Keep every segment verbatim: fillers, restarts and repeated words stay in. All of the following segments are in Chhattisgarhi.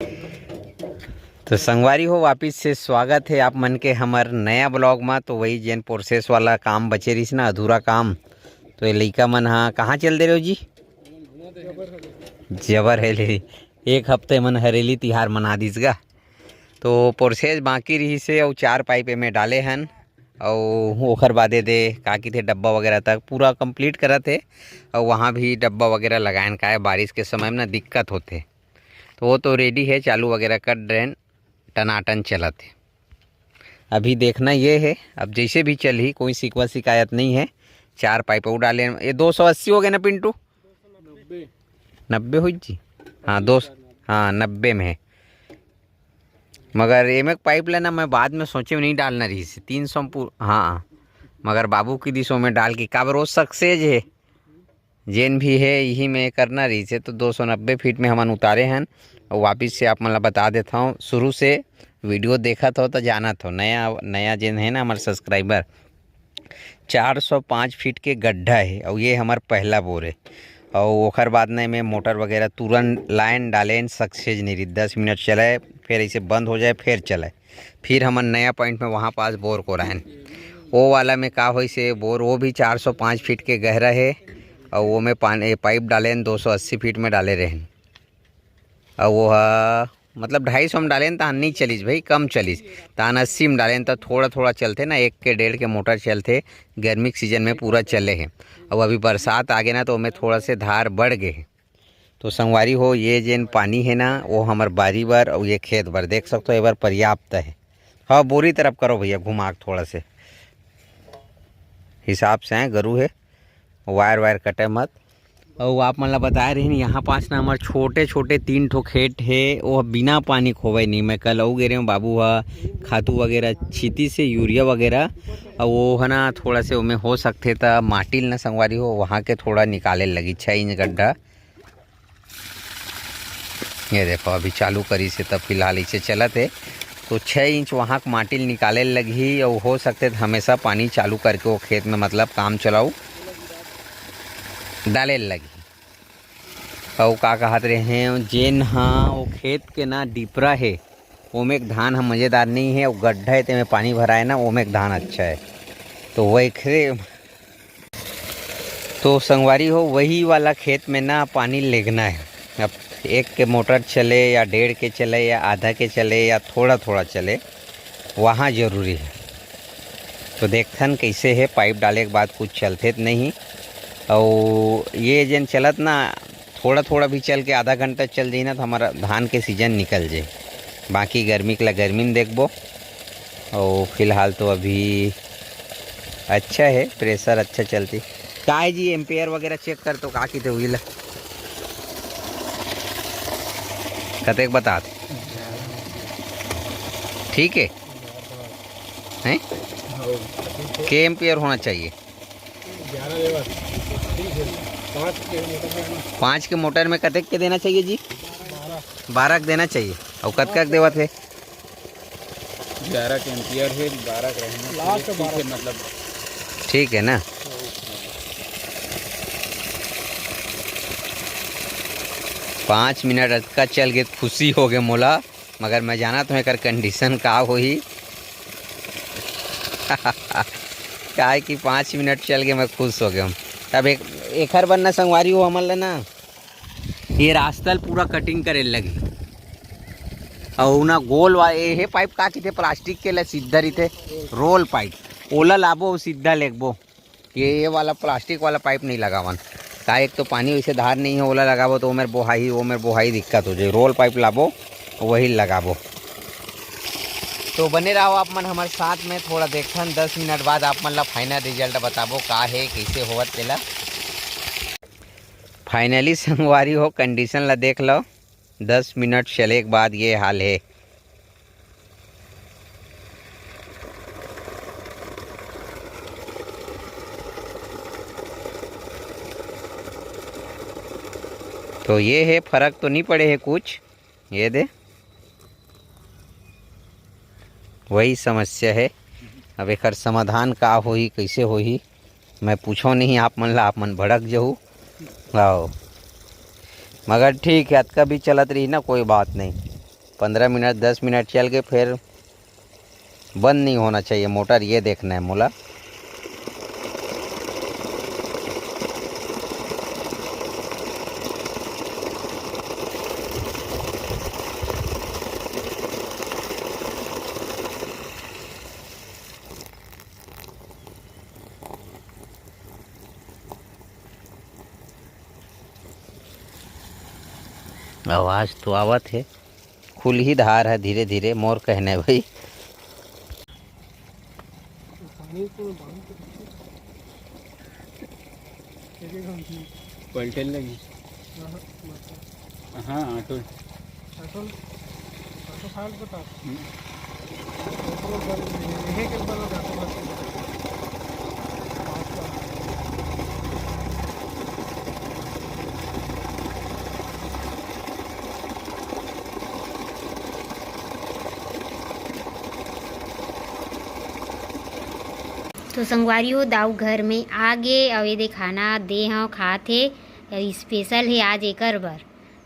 तो संगवारी हो, वापिस से स्वागत हे आप मन के हमर नया vlog मा। तो वही जेन process वाला काम बचे रहिस ना, अधूरा काम, तो ये लइका मन हा कहाँ चल दे रहे हो जी? जबर हे ले, एक हफ्ते मन हरेली तिहार मना दिस गा। तो process बाकी रहिस हे, अउ चार pipe एमे डाले हन, अउ ओखर बादे दे का कहिथे, डब्बा वगैरह तक पूरा complete करत हे, अउ वहाँ भी डब्बा वगैरह लगायन, काहे बारिश के समय में ना दिक्कत होथे। तो वो तो ready हे, चालू वगैरह कर रहे हैं, टनाटन चलत हे। अभी देखना ये है, अब जैसे भी चलही, कोई शिकवा शिकायत नहीं है। चार pipe अउ डाले, ये दो सौ अस्सी हो गए ना पिंटू? नब्बे हो जी। हाँ, दो, हाँ, नब्बे में है। मगर एमे pipe लेना मैं बाद में सोचे नहीं डालना रहिस, तीन सौ पू-, हाँ, मगर बाबू की दिसों में डाल के काबर वो success है। जेन भी हे, इही में करना रहिस हे, तो दो सौ नब्बे फीट में हमन उतारे हन। अउ वापिस से आप मन ला बता देत हौं, शुरू से video देखत हो तो जानत हो, नया, नया जेन हे ना हमर subscriber, चार सौ पाँच फीट के गड्ढा हे, अउ ये हमर पहला बोर हे। अउ ओखर बाद न एमे मोटर वगैरह तुरंत लाइन डालेन, success नहीं रही, दस मिनट चले, फिर ऐसे बंद हो जाए, फिर चले। फिर हमन नया point में वहाँ पास बोर कोरायन। वो वाला में का होइस हे, बोर वो भी चार सौ पाँच फीट के गहरा हे, अउ वो में पानी, pipe डालेन, दो सौ अस्सी फीट में डाले रहेन। अउ वो ह, मतलब, ढाई सौ में डालेन, तहान नहीं चलिस भाई, कम चलिस। तहान अस्सी में डालेन, तो थोड़ा थोड़ा चलथे ना, एक के डेढ़ के मोटर चलथे, गर्मी के season में पूरा चले हे। अउ अभी बरसात आगे ना, तो ओमे थोड़ा से धार बढ़ गे हे। तो संगवारी हो, ये जेन पानी हे ना, वो हमर बारी बर अउ ये खेत बर, देख सकते हो, ये बर पर्याप्त है। हाँ, बोरी तरफ करो भैया, घुमा के थोड़ा से, हिसाब से है, गरु है, wire wire कटे मत। अउ आप मन ला बताए रहिन, यहाँ पास ना हमर छोटे छोटे तीन ठो खेत हे, वो बिना पानी खोवे नहीं। मैं कल अउ गे रहे हूँ, बाबू हा खातू वगैरह छीती से, यूरिया वगैरह, अउ वो है ना, थोड़ा से ओमे हो सकथे त माटी ल ना संगवारी हो, वहाँ के थोड़ा निकाले लगी, छः इंच गड्ढा। ये देखो, अभी चालू करिस हे, तब फिलहाल इसे चलत हे। तो छः इंच वहाँ के माटी ल निकाले लगही, अउ हो सकथे त हमेशा पानी चालू करके वो खेत में, मतलब, काम चलाऊ डाले लगही। अउ का कहत रहे, जेन हा वो खेत के ना डिपरा हे, ओमे के धान ह मजेदार नहीं है, वो गड्ढा है, तेमे पानी भराए ना, ओमे के धान अच्छा है। तो वैखरे तो संगवारी हो, वही वाला खेत में ना पानी लेगना है। अब एक के मोटर चले या डेढ़ के चले या आधा के चले या थोड़ा थोड़ा चले, वहाँ जरूरी है। तो देखथन कैसे है, pipe डाले के बाद कुछ चलथे त नहीं। अउ ये जेन चलत ना, थोड़ा थोड़ा भी चल के आधा घंटा चल जाई ना, तो हमारा धान के season निकल जाए। बाकी गर्मी के ला गर्मी में देखबो। अउ फिलहाल तो अभी अच्छा है, pressure अच्छा चलती। का है जी, एम्पियर वगैरह check कर तो का किते हुई ला, कतेक बतात? ठीक है, हैं? के एम्पियर होना चाहिए? पाँच के मोटर में कतेक के देना चाहिए जी? बारह के देना चाहिए। अउ कतका के देवत है? ग्यारह के एम्पियर है, बारह के रहना चाहिए। ठीक है, मतलब, ठीक है ना? पाँच मिनट अतका चल के खुशी हो गए मोला, मगर मैं जानत हूँ एकर condition का होही। काहे कि पाँच मिनट चल के मैं खुश हो गया हूँ। तब एक, एकर बर ना संगवारी हो, हमन ला ना ये रास्ता ल पूरा cutting करे लगी। अउ ना गोल वा-, ए, हे pipe का किथे, plastic के ला सीधा रहिथे, roll pipe, ओला लाबो, सीधा लेगबो। ये, ये वाला plastic वाला pipe नहीं लगावन, का एक तो पानी वैसे धार नहीं है, ओला लगाबो तो ओमेर बोहाई, ओमेर बोहाई दिक्कत हो जाए। Roll pipe लाबो, वही लगाबो। तो बने रहो आप मन हमर साथ में, थोड़ा देखथन, दस मिनट बाद आप मन ला final result बताबो का है, कैसे होवत तेला। Finally संगवारी हो, condition ला देख लो, दस मिनट चले के बाद ये हाल है। तो ये है, फर्क तो नहीं पड़े है कुछ, ये दे, वही समस्या है। अब एकर समाधान का होही, कैसे होही, मैं पूछो नहीं आप मन ला, आप मन भड़क जहू। आओ, मगर ठीक है, अतका भी चलत रही ना, कोई बात नहीं। पंद्रह मिनट, दस मिनट चल के फिर बंद नहीं होना चाहिए मोटर, ये देखना है मोला। आवाज तो आवत हे, खुलही धार हे धीरे धीरे, मोर कहना हे भाई। पलटे लगी। हाँ, ऑटो। ऑटो, ऑटो फाल्ट बता। हम्म। ऑटो बंद नहीं है, यही के ऊपर ऑटो बंद नहीं है। तो संगवारी हो, दाऊ घर में आ गे, अउ ये दे खाना दे हव, खात हे, अउ स्पेशल हे आज एकर बर,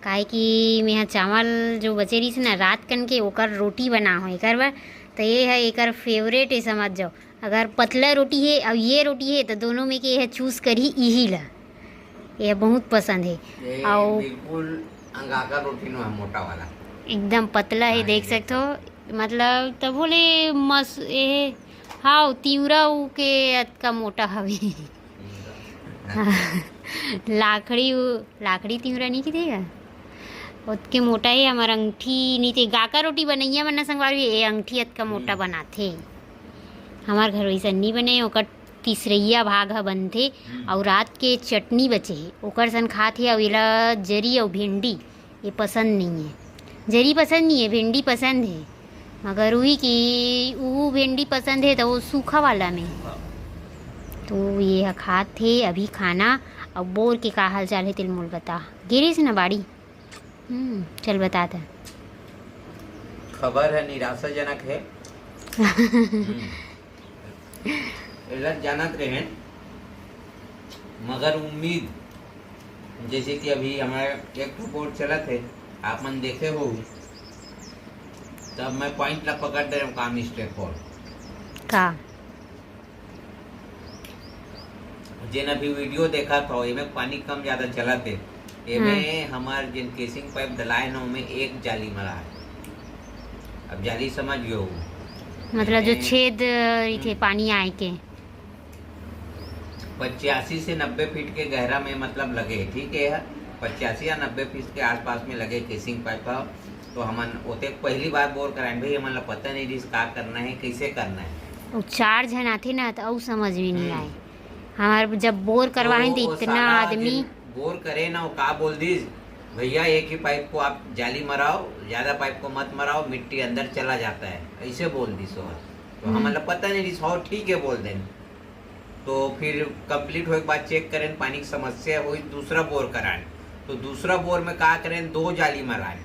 काहे कि मेहा चावल जो बचे रहिस ना रात कन के, ओकर रोटी बना हो एकर बर। तो ये है एकर फेवरेट है, समझ जाओ। अगर पतला रोटी है और ये रोटी है, तो दोनों में के ये चूज करी इही ला, ये बहुत पसंद है। ये और बिल्कुल अंगाकर रोटी नो है, मोटा वाला। एकदम पतला है, हाँ, देख ये सकते हो। मतलब तब बोले मस ये, हाँ, तिवरा उ के अतका मोटा हवे। लाखड़ी उ, लाखड़ी तिवरा नहीं किथे गा? ओतके मोटा हे हमर अंगठी, नहीं ते गाका रोटी बनैया मन ना संगवारी, ए अंगठी अतका मोटा हम्म। बनाथे। हमर घर वैसन नहीं बने, ओकर तीसरैया भाग ह बनथे। हम्म। अउ रात के चटनी बचे हे, ओकर सन खात हे। अउ एला जरी अउ भिंडी ये पसंद नहीं है। जरी पसंद नहीं है, भिंडी पसंद है, मगर वही कि वो भिंडी पसंद है तो वो सूखा वाला में। तो ये ह खात हे अभी खाना। अब बोर के का हाल चाल है तेल मोल बता, गिरिस ना बाड़ी। हम्म, चल बता था। खबर है निराशाजनक है। हम्म। एला जानत रहेन, मगर उम्मीद, जैसे कि अभी हमारे एक ठो बोर चलत हे, आप मन देखे हो, तब मैं पॉइंट ला पकड़ दे रहा हूँ, काम स्टेप फॉर। का? जेन अभी वीडियो देखत हो, एमे पानी कम ज्यादा चलत हे, एमे हम्म। हमार जेन केसिंग पाइप डलाए न, ओमे एक जाली मरा है। अब जाली समझ गयो हो। मतलब जो एमे छेद रहिथे हम्म। पानी आए के। पचासी से नब्बे फीट के गहरा में मतलब लगे, ठीक है, पचासी या नब्बे फीट के आसपास में लगे केसिंग पाइप ह। तो हमन ओते पहली बार बोर कराएन भाई, हमन ला पता नहीं रिस का करना है, कैसे करना है। अउ चार झन आथे ना, तो अउ समझ में नहीं हम्म। आए। हमार जब बोर करवाएन तो तो इतना साला आदमी जेन बोर करे ना, वो का बोल दिस, "भैया, एक ही पाइप को आप जाली मराओ, ज्यादा पाइप को मत मराओ, मिट्टी अंदर चला जाता है", ऐसे बोल दिस वो। तो हम्म। हमन ला पता नहीं रिस, "हाँ, ठीक है", बोल देन। तो फिर कंप्लीट होए के बाद चेक करेन, पानी की समस्या हुई, दूसरा बोर कराएन। तो दूसरा बोर में का करेन, दो जाली मराएन,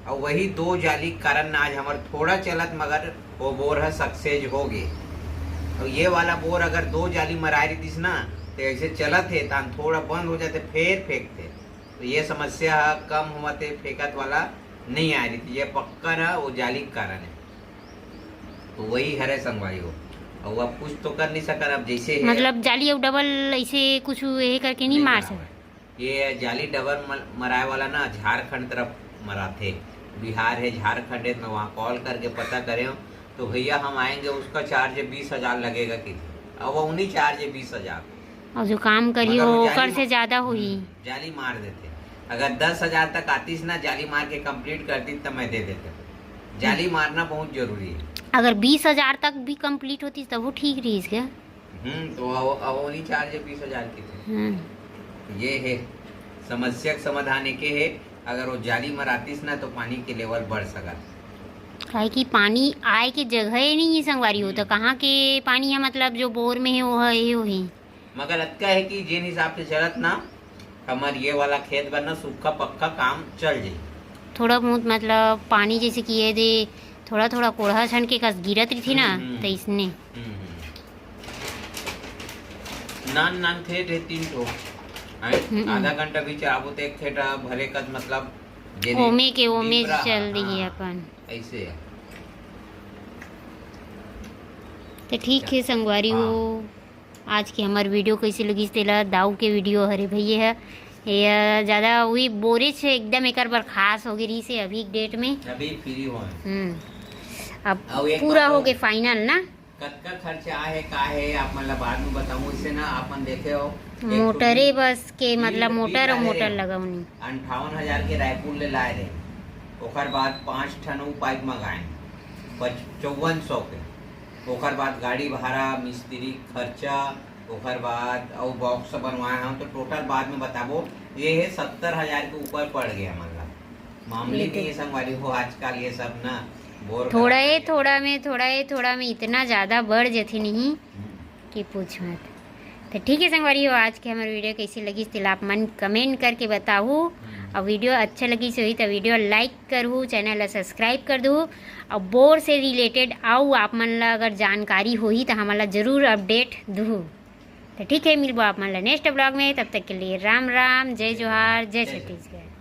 और वही दो जाली के कारण आज हमर थोड़ा चलत, मगर वो बोर ह सक्सेस हो गे। और ये वाला बोर अगर दो जाली मराए रहितिस ना, तो ऐसे चलत हे, तान थोड़ा बंद हो जाते, फेर फेंकते। तो ये समस्या ह कम होवत हे, फेंकत वाला नहीं आए रहितिस। ये पक्का ना वो जाली के कारण है। तो वही हरे संगवारी हो। और अब कुछ तो कर नहीं सकन, अब जैसे है। मतलब जाली अउ डबल ऐसे कुछ ये करके नहीं नहीं मार बराबर। सकते। ये जाली डबल मल-, मराए वाला ना झारखंड तरफ मराथे। बिहार है, झारखंड है, मैं वहाँ कॉल करके पता करे हूँ। तो भैया हम आएंगे, उसका चार्ज बीस हजार लगेगा कि, अब वो नहीं चार्ज है बीस हजार। और जो काम करिए मगर वो वो ओकर जाली से ज्यादा हुई। हम्म, जाली मार देते। अगर दस हजार तक आतीस ना, जाली मार के कंप्लीट कर दी, तब मैं दे देते। जाली हम्म। मारना बहुत जरूरी है। अगर बीस हजार तक भी कंप्लीट होती तब वो ठीक रही क्या? हम्म, तो अब, अब वो नहीं चार्ज है बीस हजार की तो। हम्म। ये है समस्या का समाधान, एक है, अगर वो जाली मरातीस ना तो पानी के लेवल बढ़ सकत। काहे कि पानी आए के जगह ही नहीं है संगवारी हो, तो हम्म। कहाँ के पानी है, मतलब जो बोर में है वो है, ये वही। मगर अतका है कि जेन हिसाब से चलत ना, हमर ये वाला खेत बर ना सूखा पक्का काम चल जाई। थोड़ा बहुत मतलब पानी जैसे कि ये दे थोड़ा थोड़ा कोढ़ा छन के कस गिरत रहिथे ना, हम्म, हम्म। त इसने। हम्म, हम्म। नान नान खेत है तीन ठो, हैं? हम्म, हम्म। आधा घंटा भी चलाबो तो एक खेत भरे कस मतलब ओमे के ओमे चल रही है अपन। ऐसे। तो ठीक है संगवारी हो, आज के हमर वीडियो कैसे लगिस तेला, दाऊ के वीडियो हरे भैया है। ये ज्यादा वही बोरिच है एकदम, एकर बर खास हो गई रही से अभी डेट में। अभी फ्री हो। हम्म। अब पूरा हो गए फाइनल ना। कतका खर्चा आहे, का है, आप मन ला बाद में बताऊं। इससे ना, आप मन देखे हो, मोटरे बस के, मतलब मोटर और मोटर लगावनी। अंठावन हजार के रायपुर ले लाए रहे, ओकर बाद पाँच ठन ऊ पाइप मंगाए, पच-, चौवन सौ के। ओकर बाद गाड़ी भाड़ा, मिस्त्री खर्चा, ओकर बाद अउ बॉक्स बनवाए हम, तो टोटल बाद में बताबो। ये है सत्तर हजार के ऊपर पड़ गया हमन ला। मामूली नहीं है संगवारी हो, आजकल ये सब ना बोर थोड़ा ही थोड़ा में, थोड़ा ही थोड़ा में इतना ज्यादा बढ़ जथे नहीं कि पूछ मत। तो ठीक है संगवारी हो, आज के हमर वीडियो कैसी लगी, तेला आप मन कमेंट करके बताहू। और वीडियो अच्छा लगी से होही तो वीडियो लाइक करहू, चैनल ला सब्सक्राइब कर दू। और बोर से रिलेटेड आऊ आप मन ला अगर जानकारी होही तो हमन ला जरूर अपडेट दू। तो ठीक है, मिलबो आप मन ला नेक्स्ट ब्लॉग में। तब तक के लिए राम राम, जय जोहार, जय छत्तीसगढ़।